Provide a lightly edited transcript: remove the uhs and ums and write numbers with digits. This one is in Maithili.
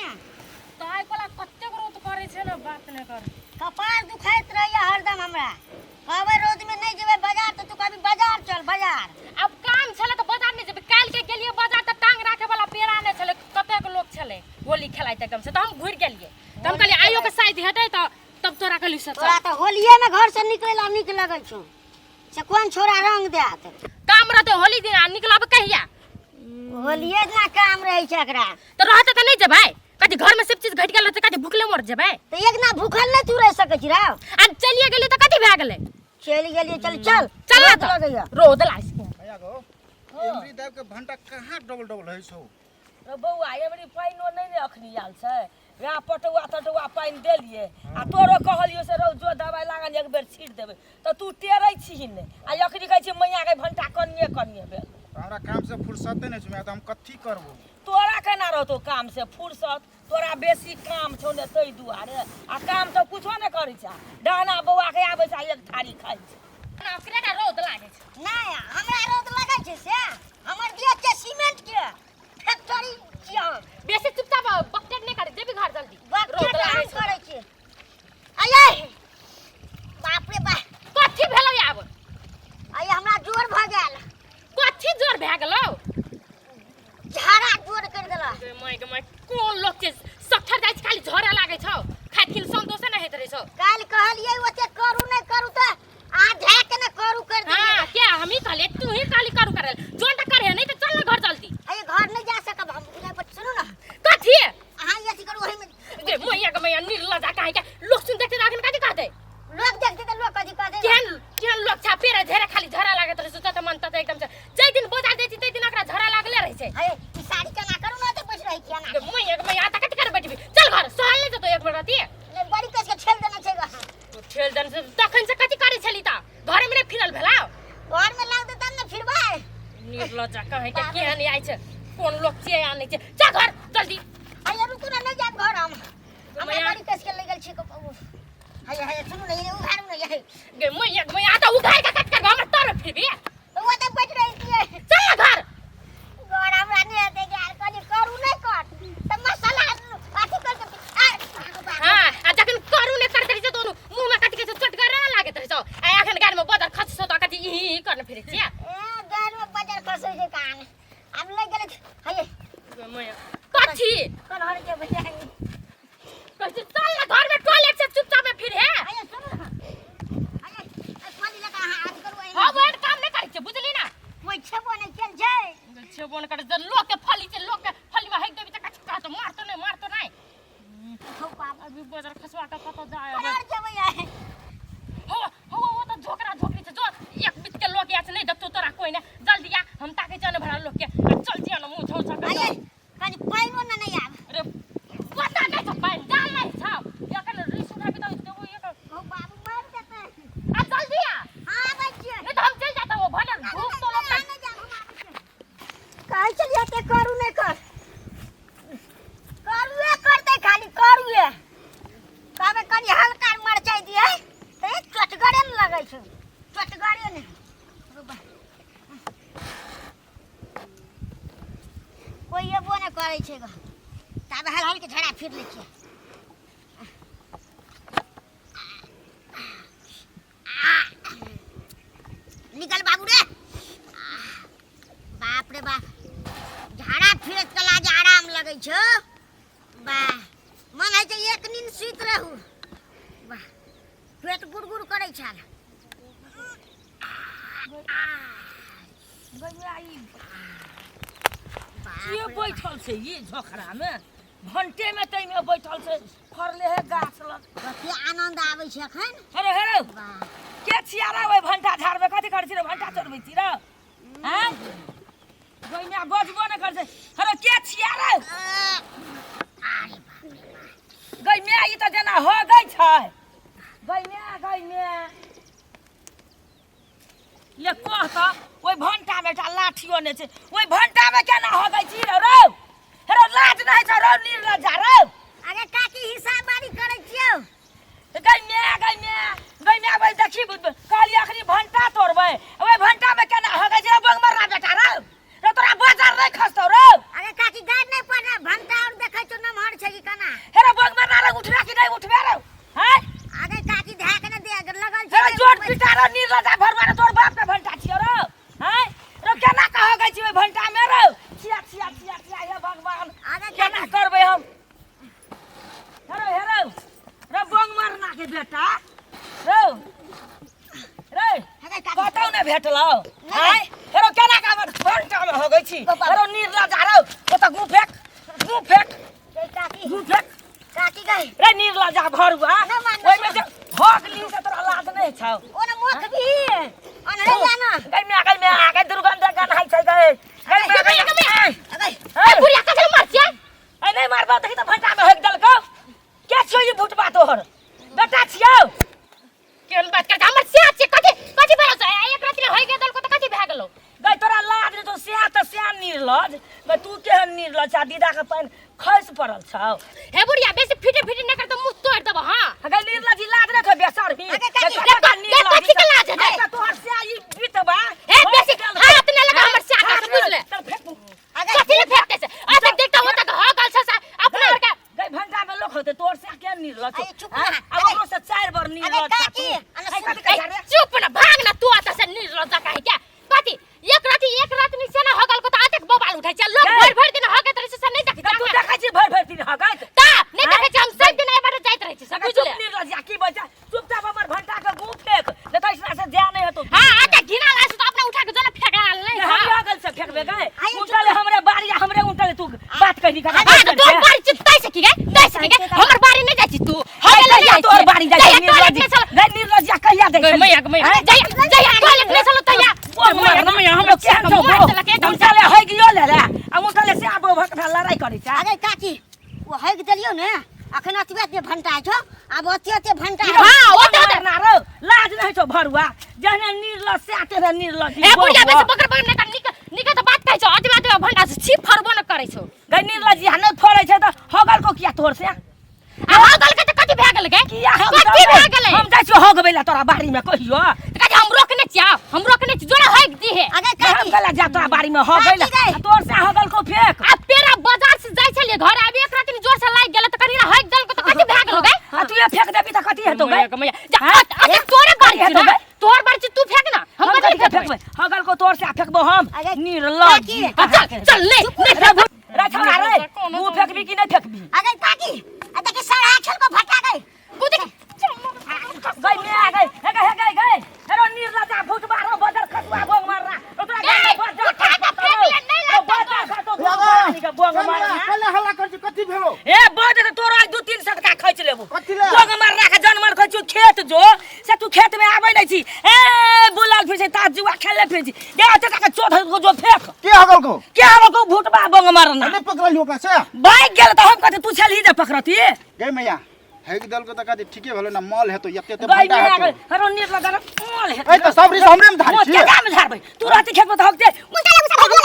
ने। तऽ आइ कोला कतेक रौद करै छै ने, बात नहि कर। कपार दुखाइत रहैया हरदम हमरा। कहबै रौदमे नहि जेबै बाजार तऽ तू कहबी बाजार चल बाजार। आब काम छलै तऽ बाजार नहि जेबै। काल्हि के गेलियै बाजार तऽ टांग राखे वाला पेड़ा नहि छलै, कतेक लोक छलै होली खेलाइत एकदम से, तऽ हम घुरि गेलियै। तऽ हम कहलियै आइयो के शायद हेतै तऽ तब तोरा कहली से चल। तोरा तऽ होलियेमे घरसँ निकलै ला नीक लगै छौ, से कोन छोरा रंग देत? काम रहतै होली दिन आ निकलब कहिया? होलिये दिना काम रहै छै एकरा। तऽ रहतै तऽ नहि जेबै? कथी घरमे सब चीज घटि गेल रहतै, कथी भुखले मर जेबै? तऽ एक दिना भूखल नहि तू रहि सकै छी रौ। आ चलिए गेलियै तऽ कथी भए गेलै? चलि गेलियै, चल चल। चल ना रौद तऽ। लगैया। रौद लागि गेल। भैया गो, एमरी दाब के भंटा कहाँ डबल डबल होइ छौ? रे बौआ, एमरी पानिओ नहि ने अखनी आयल छै। वएह पटौआ तटौआ पानि देलियै आ तोरो कहलियौ से रौ जो दबाइ लागल एक बेर छीट देबै तऽ तू टेरै छिही नहि, आ अखनी कहै छी मैयाके भण्टा कनिए कनिए भेल। तऽ हमरा काम से फुर्सते नहि छै, तऽ हम कथी करबो? तोरा केना रहतौ काम से फुर्सत? तोरा बेसी काम छौ ने ताहि दुआरे, आ काम तऽ कुछो नहि करै छै। डाना बौआके आबै छै आ एक थारी खाइ छै। ओकरे टा रौद लागै छै। नहि, हमरा रौद लगै छै से हमर देह छै सीमेंट के फैक्ट्री छियै हम। बेसी चुपचाप बकटेट नहि कर, जेबी घर जल्दी। बकटेट रौद लागै हम छौ। करै छियै। अये बाप रे बाप। कथी भेलौ आब? अये हमरा जोर भऽ गेल। कथी जोर भए गेलौ? झाड़ा जोर करि देलक। गे माय गे माय, कोन लोक छै सठर जाइ छै खाली झोरा लागै छौ, खाइत खिन संतोषे नहि होइत रहै छौ। काल्हि कहलियै ओते करू नहि करू तऽ अहाँ धए के ने करू कर देलियै। हाँ, क्या हम ही कहलियै? तू ही कहली करू करे, जोन तऽ करे नहि तऽ चल ना घर जल्दी। अये घर नहि जा सकब हम, बुझाइ पर सुनू ने। कथी? अहाँ ई अथी करू ओहिमे। गे मैया गे मैया, निर्लज्जा काहे के लोक सुन देखते तऽ अखन कथी कहतै? लोक देखते तऽ लोक कथी कहतै? केहन केहन लोक छै, पेरे झेरे खाली झरा लागैत रहै छै तत मन तत एकदम से। जाहि दिन बाजार जाइ छी ताहि दिन एकरा झरा लागले रहै छै। अये ई साड़ी केना करू ने, ओते बैस रहै छियै गे मैया गे मैया, तऽ कथी करे बैठबी? चल घर, सहल नहि जेतौ एक बेर रति। नहि, बड़ी कस के ठेल देने छै ग। ठेल देने छै तखन से कथी करै छली तऽ? घरमे नहि फिरल भेलौ? घरमे लागतै तब ने फिरबै। निर्लज्जा कहे के केहन आइ छै, कोन लोक छियै आनै छै। जा घर जल्दी। अये रुकू ने, नहि जायब घर हम। हमरा मैया। बड़ी कस के लागि गेल छै। हये हये सुनू ने, ई उघारू ने ये। गे मैया गे मैया, तऽ उघार के कट कर हमर तर फिरबी। ओ तऽ बैठ रहै छियै। चल ना घर। घर हमरा नहि हेतै गेल, कहली करू नहि कर तऽ मसाला अथी कर के आ। हाँ, आ जखन करू नहि करते रहै छै दोनू मुँह में कथी कहै छै चटगरे ना लागैत रहै छौ। आ एखन गाड़ में बदर खसै छौ तऽ कथी ई ई करने फिरै छियै? ए गाड़ में बजर खसै छै कान आब लागि गेलै। हये गे मैया, कथी कन्हर के भैया। कहै छै चल ना घर में, टॉयलेट से चुपचाप में फिर हे। हये सुनू ने, हये ए खोली लगा अहाँ अथी करू एहिमे। हाँ, वहन काम नहि करै छै, बुझली ना? कोइ छेबो नहि केल छै। छेबो नहि करै छै, लोक के फली छै, लोक के फली में हकि देबी तऽ कथी कहतो? मारतो नहि, मारतो नहि। हौ बाप। अभी बजर खसवा के कतऽ जाय? कन्हर जेबै आइ। हो हो, ओ तऽ झोकरा झोकरी छै, जो एक बीच के लोक आय छै, नहि देखतो तोरा कोइ नहि। जल्दी आ, हम ताकै छियै ने भरा लोक के, आ चल जिया ने मुँह झौसा के। हये कनि पानिओ ने नहि आब। अरे पता नहि छौ, पानि डाल नहि छौ, एखन रिस उठाबी तऽ देबो एक। हौ बाबू, मारि देतै। आ जल्दी आ। हाँ, आबै छियै। नहि तऽ हम चलि जाता, ओ भने भूख तो लोक। नहि जायब हम, आबै छियै। कहै छलियै एते करू नहि कर, करुए करतै खाली करुए। कहबै कनि हल्का मरचाइ दियै तऽ चटगरे ने लगै छै, चटगरे ने। कोइ एबो नहि करै छै ग, ताबे हल हल के झड़ा फिर लै छियै। निकल बाबू रे। बाप रे बाप, झाड़ा फिरत कला जे आराम लगै छौ। वाह, मन होइ छै एक नींद सुति रहू। वाह, पेट गुड़ गुड़ करै छल। के बैठल छै ई झोखरामे भंटे में ताहिमे बैठल छै फड़ले है गाछ लग? कते आनंद आबै छै एखन। हेरो हेरो। वाह। के छिया रे ओहि भंटा झाड़मे? कथी करै छी रे, भंटा चोरबै छी रे? आँय गइमे बजबो नहि करै छै। हेरो, के छिया रे? अरे बाप रे बाप। गइमे ई तऽ जेना हो गई छै। गइमे गइमे ले कह तऽ, ओहि भंटामे एकटा लाठियो नहि छै, ओहि भंटामे केना हो गई छी रे? रौ हेरो, लाज नहि छौ रौ निर्लज्जा रौ? अरे काकी, हिसाब बारी करै छियौ। गई मे गई मे गई मे, ओहि देखी कहलियै अखनी भंटा तोड़बै, ओहि भंटामे केना हो गई छी रे बंगमर्रा बेटा रौ? रे तोरा बाजार नहि खसतौ रौ? अरे काकी, गाड़ नहि पड़ रहा भंटा और देखै छौ नमहर छै कि भेटलौ आय हेरो केना का हमर घंटा में हो गई छी हेरो निर्लज आ रौ ओत गु फेक गु फेक काकी गु फेक काकी गई रे निर्लज आ भरुआ ना मान, ओइ में जे हक ली से तोरा लाज नहीं छौ ओना मोख भी अनरे जाना गई में गई में आ गई दुर्गंध गन्हाइ छै गई गई में गई में अगई ए बुढ़िया कथी मार छियै ए नहीं मारबो देखी त भंटा में हक देलकौ के छियौ ई भुटबा तोहर बेटा छियौ केहन बात कर हमर सिया छियै कथी कथी भरोसा एक राति होय गेल दलको त कथी भए गेलो गई तोरा लाज रे तो स्या त स्या निर्लज गई तू केहन निर्लज आ दीदा के पानि खसि पड़ल छौ हे बुढ़िया बेसी फिटे फिटे नहि कर त मुंह तोड़ देबो हां गई निर्लज ई लाज रख बेसर भी अगे काकी, देख कथी के लाज हेतै? तोहर स्या ई बीतबा हे बेसी हाथ नहि लगा हमर स्या के बुझले चल फेंक अगई कथी ले फेंकते से आ तक देखता हो तक हो गल छ अपना और के गई भंटा में लोग होते तोर स्या केहन निर्लज अरे चुप ना। अब ओकरो से चार बार निर्लज अगे काकी, अने आई कथी ए, कहै रे चुप न भाग न तू आता से निर्लज काहे क्या कथी एक रात नीचे ना हो गल को त अतेक बवाल उठै छै लोग गई। भरि भरि दिन हगैत रहै छै से नहि देखै तू छै देखै छी भरि भरि दिन हगैत ता नहि देखै छै हम सब दिन एहि बाटे जाइत रहै छी सब अगर बुझले चुप निर्लज या की बचा चुपचाप हमर भंटा के गू फेंक नहीं तो इसरा से जा नहीं हेतो हां आते घिना लास त अपना उठा के जो न फेंका नहीं हम हां अगल से फेंकबे गए आइए, उनटले हमरे बारी आ हमरे उनटले तू बात कही का हां तो तोर बारी छी तै से की गे तै से की गे हमर बारी नहीं जाइ छी तू हम हम कहिया तोर बारी जाइ छी निर्लज निर्लज गए निर्लज या कहिया दे गई मैया गई मैया जइया जइया टॉयलेट नहीं चलो तैया बोल मार मैया हमरा केहन छौ मार देलक एकदम उनटले है गियो ले रे आ उनटले से आबो भक लड़ाई करै छै अगई काकी ओ हग देलियौ ने अखन अतबे अतबे भंटा छौ आब ओते ओते भंटा हां ओते ओते ना रो लाज नहीं छौ भरुआ जहने निर्लज से आते रे निर्लज ए बुढ़िया बेसी बकर बकर नहीं कर निक निक त बात कहै छौ अतबे अतबे भंडा से छी फरबो न करै छौ गई निर्लज या नहीं फोड़ै छै त हगल को किया तोर से आ हो गेल के त कथी भए गेल गे किया हम कथी भए गेलै हम जाइ छियौ हगबै ला तोरा बारी में कहियो त कथी हम रोकने छियै हम रोकने छी जोरा हक दी है अगई हम काकी गला जा तोरा बारी में हगै ला काकी गई। आ तोर से हगल को फेंक आ पेरा बाजार से जाइ छलियै घर आबि एक राति जोर से लागि गेल त कनी हक देल को त कथी भए गेल गे आ तू ये फेंक देबी त कथी हेतौ गई मैया जा अ तोरे बारी हेतौ छी ना गई? तोहर बारी छी तू फेंक ना हम हम कथी कथी के फेंकबै फेंकबै हगल को तोर से फेंकबो हम अरे, निर्लज काकी। आ, चल चल ले नहीं रे रे छौड़ा रे मुंह फेंकबी कि नहीं फेंकबी अगई काकी आ देखी सारा खेल को भटा गई कूद गई में आ गई हे गई हे गई गई हेरो निर्लज आ भूत बारो बदर खसुआ बोंग मार रहा ओकरा गई, गई बदर उठा के फेंक ले, नहीं लगता बदर खसो बोंग के बोंग मार रहा कल्ले हल्ला कर छी कथी भेलो ए बज त तोरा दू तीन सटका खैच लेबो कथी ले? बोंग मार रहा जानवर खै छु खेत जो से तू खेत में आबै नै छी ए बुलाल फिर से ता जुआ खेले फिर छी दे ओते का चोट को जो फेंक के हगल को के आबो को भूतबा बोंग मारना नहीं पकड़ल ओकरा से भाग गेल त हम कहते तू छलही जे पकड़ती गई मैया हेग दल को त कथी ठीके भेलो ना मल हेतो एते एते गई भंटा में हेतो आगल हरो नीर लगा मल ए त सब रिस हमरे में धारी मोच छी के में झाड़बै तू रहती खेत में त हकते उनका लग